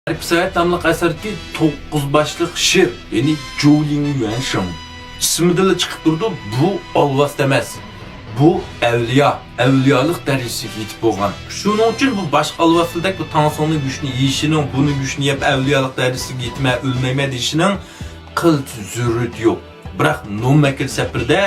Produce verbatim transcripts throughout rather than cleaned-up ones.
مەرىپەت ساياھەت ناملىق ئەسەردىكى توققۇز باشلىق شىر، يەنى جۇلىڭ يۈەنشىڭ ئىسمىدىنلا چىقىپ تۇرىدۇ، بۇ ئالۋاستى ئەمەس. بۇ ئەۋلىيا، ئەۋلىيالىق دەرىجىسىگە يېتىپ بولغان. شۇنىڭ ئۈچۈن بۇ باشقا ئالۋاستىدەك بۇ تاڭسىڭنىڭ گۆشىنى يېيىشىنىڭ، بۇنىڭ گۆشىنى يەپ ئەۋلىيالىق دەرىجىسىگە يېتىمەن، ئۆلمەيمەن دېيىشىنىڭ قىلچە زۆرۈرىيىتى يوق. بىراق نومەكىل سەپىرىدە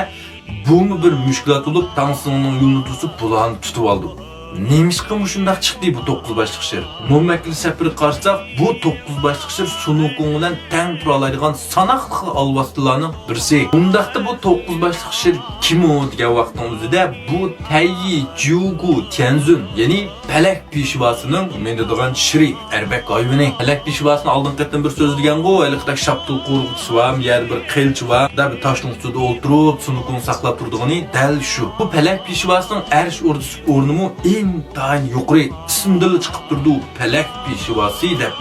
بۇمۇ بىر مۈشكۈلات بولۇپ، تاڭسىڭنىڭ يولىنى توسۇپ، بۇلارنى تۇتۇۋالىدۇ. نېمىشقا مۇشۇنداق چىقتى بۇ توققۇز باشلىق شىر؟ نومەكىل سەپىرىگە قارىساق، بۇ توققۇز باشلىق شىر سۇنۇكۇڭ بىلەن تەڭ تۇرالايدىغان ساناقلىق ئالۋاستىلارنىڭ بىرسى. ئۇنداقتا بۇ توققۇز باشلىق شىر كىم ئۇ دېگەن ۋاقىتنىڭ ئۆزىدە، بۇ تەييى جيۇگۇ تيەنزۈن، يەنى پەلەك پېشۋاسىنىڭ مىنىدىغان شىرى، ئەرمەك ھايۋىنى. پەلەك پېشۋاسىنى ئالدىنقى قېتىم بىر سۆزلىگەنغۇ، ھېلىقىدەك شاپتۇل قورۇقچىسى بار، يەنە بىر قىلچى بار، دە بىر تاشنىڭ ئۈستىدە ئولتۇرۇپ، سۇنۇكۇڭ ساقلاپ تۇرىدىغىنى دەل شۇ. بۇ پەلەك پېشۋاسىنىڭ ئەرش ئوردىسىدىكى ئورنىمۇ ئىنتايىن يۇقىرى، ئىسمىدىنلا چىقىپ تۇرىدۇ، پەلەك پېشۋاسى دەپ.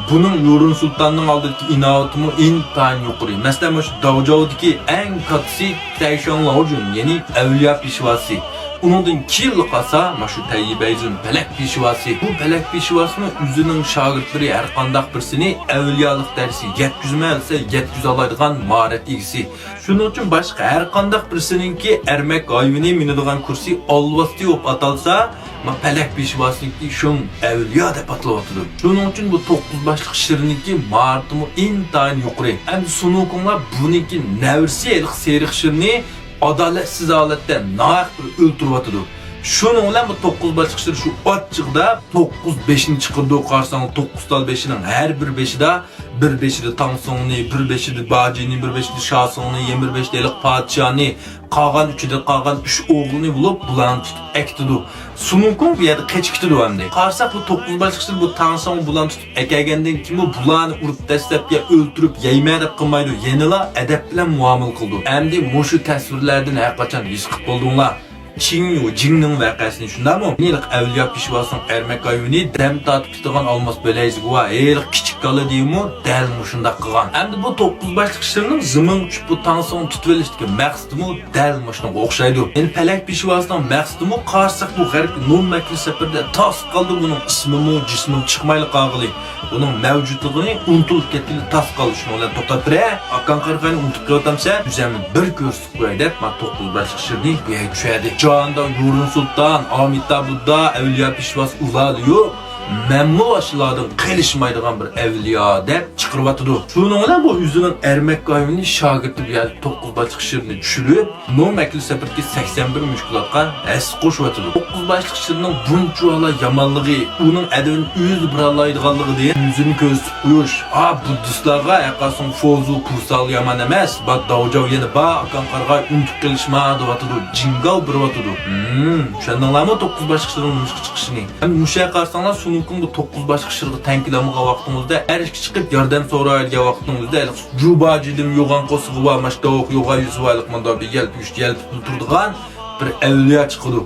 بۇنىڭ يۇرۇن سۇلتاننىڭ ئالدىدىكى ئىناۋىتىمۇ ئىنتايىن يۇقىرى. مەسىلەن، مۇشۇ داۋجاۋدىكى ئەڭ كاتتىسى تەيشاڭ لاۋجۈن، يەنى ئەۋلىيا پېشۋاسى. ئۇنىڭدىن كېيىنلا قالسا، مانا شۇ تەييى بەيزۈن پەلەك پېشۋاسى. بۇ پەلەك پېشۋاسىمۇ ئۆزىنىڭ شاگىرتلىرى ھەر قانداق بىرسىنى ئەۋلىيالىق دەرىجىسىگە يەتكۈزىمەن دېسە، يەتكۈزەلايدىغان ماھارەت ئىگىسى. شۇنىڭ ئۈچۈن باشقا ھەر قانداق بىرسىنىڭكى ئەرمەك ھايۋىنى مىنىدىغان كۇرسى ئالۋاستى بولۇپ ئاتالسا، ما پەلەك پېشۋاسىنىڭكى شۇڭ ئەۋلىيا دەپ ئاتىلىۋاتىدۇ. شۇنىڭ ئۈچۈن بۇ توققۇز باشلىق شىرنىڭكى ماھارىتىمۇ ئىنتايىن يۇقىرى. ئەمدى سۇنۇكۇڭلار بۇنىڭكى نەۋرىسى ھېلىقى سېرىق شىرنى ئادالەتسىز ھالەتتە ناھەق بىر ئۆلتۈرۈۋاتىدۇ. شۇنىڭ بىلەن بۇ توققۇز باشلىق شىر شۇ ئاچچىقىدا توققۇز بېشىنى چىقىرىدۇ. قارىساڭ، توققۇز تال بېشىنىڭ ھەر بىر بېشىدا، بىر بېشىدا تاڭسۇڭنى، بىر بېشىدا باجىنى، بىر بېشىدا شاسۇڭنى، يەنە بىر بېشىدا ھېلىقى پادىشاھنى، قالغان ئۈچىدە قالغان ئۈچ ئوغلىنى بولۇپ، بۇلارنى تۇتۇپ ئەكېتىدۇ. سۇنۇكۇڭ بۇ يەردە قېچىپ كېتىدۇ ئەمدى. قارىساق، بۇ توققۇز باشلىق شىر بۇ تاڭسۇڭ بۇلارنى تۇتۇپ ئەكەلگەندىن كېيىنمۇ بۇلارنى ئۇرۇپ دەسسەپ يا ئۆلتۈرۈپ يەيمەن دەپ قىلمايدۇ، يەنىلا ئەدەپ بىلەن مۇئامىلە قىلىدۇ. ئەمدى مۇشۇ تەسۋىرلەردىن ھەرقاچان ھېس قىلىپ بولدۇڭلار. چىڭ يۇ جىڭنىڭ ۋەقەسىنى، شۇنداقمۇ؟ ھېلىقى ئەۋلىيا پېشۋاسىنىڭ ئەرمەك ھايۋىنى دەم تارتىپ كېتىدىغان ئالماس بۆلەيزىگە بار، ھېلىقى كىچىك كالا دېيىمۇ دەل مۇشۇنداق قىلغان. ئەمدى بۇ توققۇز باشلىق شىرنىڭ زېمىنغا چۈشۈپ بۇ تاڭسۇڭنى تۇتۇۋېلىشتىكى مەقسىتىمۇ دەل مۇشۇنىڭغا ئوخشايدۇ. يەنى پەلەك پېشۋاسىنىڭ مەقسىتىمۇ قارىساق بۇ غەربكى نومەكىل سەپىرىدە تاس قالدى، بۇنىڭ ئىسمىمۇ، جىسمىمۇ چىقمايلا قالغىلى. بۇنىڭ مەۋجۇتلۇقىنى ئۇنتۇلۇپ كەتكىلى تاس قالدى. شۇنىڭ بىلەن توختاپ بېرە، ئاكاڭ قارىغاينى ئۇنتۇپ قېلىۋاتامسەن؟ ئۆزۈمنى بىر كۆرسىتىپ قوياي دەپ، مانا توققۇز باشلىق شىرنى بۇ يەرگە چۈشۈردى. جاھاندا يۇرۇن سۇلتان، ئامىتابۇددا، ئەۋلىيا پېشۋاس ئۇلارلا يوق. مەنمۇ ئاشۇلاردىن قېلىشمايدىغان بىر ئەۋلىيا دەپ چىقىرىۋاتىدۇ. شۇنىڭ بىلەن بۇ ئۆزىنىڭ ئەرمەك ھايۋىنى شاگىرتى بۇ يەردە توققۇز باشلىق شىرنى چۈشۈرۈپ، نومەكىل سەپىرىدىكى سەكسەن بىر مۈشكۈلاتقا ھەسسە قوشۇۋاتىدۇ. توققۇز باشلىق شىرنىڭ بۇنچىۋالا يامانلىقى، ئۇنىڭ ئەدىپىنى ئۆزى بېرەلەيدىغانلىقىدىن يۈزىنى كۆرسىتىپ قويۇش. ئا، بۇددىستلارغا ھەرقايسىڭ فوزۇ پۇسال يامان ئەمەس، بار داۋجاۋ يەنە بار، ئاكاڭ قارىغاي ئۇنتۇپ قېلىشما دەۋاتىدۇ، جىڭگاۋ بېرىۋاتىدۇ. ھىم، چۈشەندىڭلارمۇ توققۇز باشلىق شىرنىڭ نېمىشقا چىقىشىنى؟ ھەم مۇشۇ يەرگە قارىساڭلار، سۇنۇكۇڭ بۇ توققۇز باشلىق شىرغا تەڭ كېلەلمىگەن ۋاقتىڭىزدا، ئەرشكە چىقىپ ياردەم سوراي دېگەن ۋاقتىڭىزدا، ھېلىقى جۇباجىدىن يوغان قوسىغا بار، ماشتاۋۇق يوغان يۈزى بارلىق مۇنداق بىر يەلپۈگۈچ يەلپۈپ تۇرىدىغان بىر ئەۋلىيا چىقىدۇ.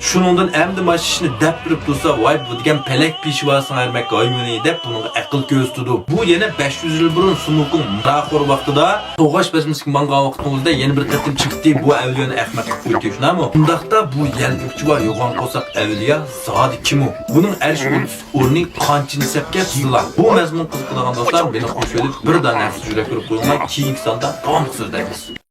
شۇنىڭدىن ئەمدى مانا ئىشنى دەپ بېرىپ تۇرسا، ۋاي، بۇ دېگەن پەلەك پېشۋاسىنىڭ ئەرمەك ھايۋىنى دەپ بۇنىڭغا ئەقىل كۆرسىتىدۇ. بۇ يەنە بەش يۈز يىل بۇرۇن سۇنۇكۇڭ ماراخور ۋاقتىدا توغاش بەزمىسىگە ماڭغان ۋاقتىڭىزدا يەنە بىر قېتىم چىقتى، بۇ ئەۋلىيانى ئەخمەق قىلىپ قويدى، شۇنداقمۇ؟ ئۇنداقتا بۇ يەلپۈگۈچى بار يوغان قورساق ئەۋلىيا زادى كىم ئۇ؟ بۇنىڭ ئەرش ئوردىسى ئورنى قانچىنچى سەپكە سىزىلا؟ بۇ مەزمۇن قىزىقىدىغان دوستلار، مېنى قوشۇۋېلىپ بىر دانە ھەرسىز يۈرەك كۆرۈپ قويۇڭلار، كېيىنكى ساندا داۋاملىق سۆزلەيمىز.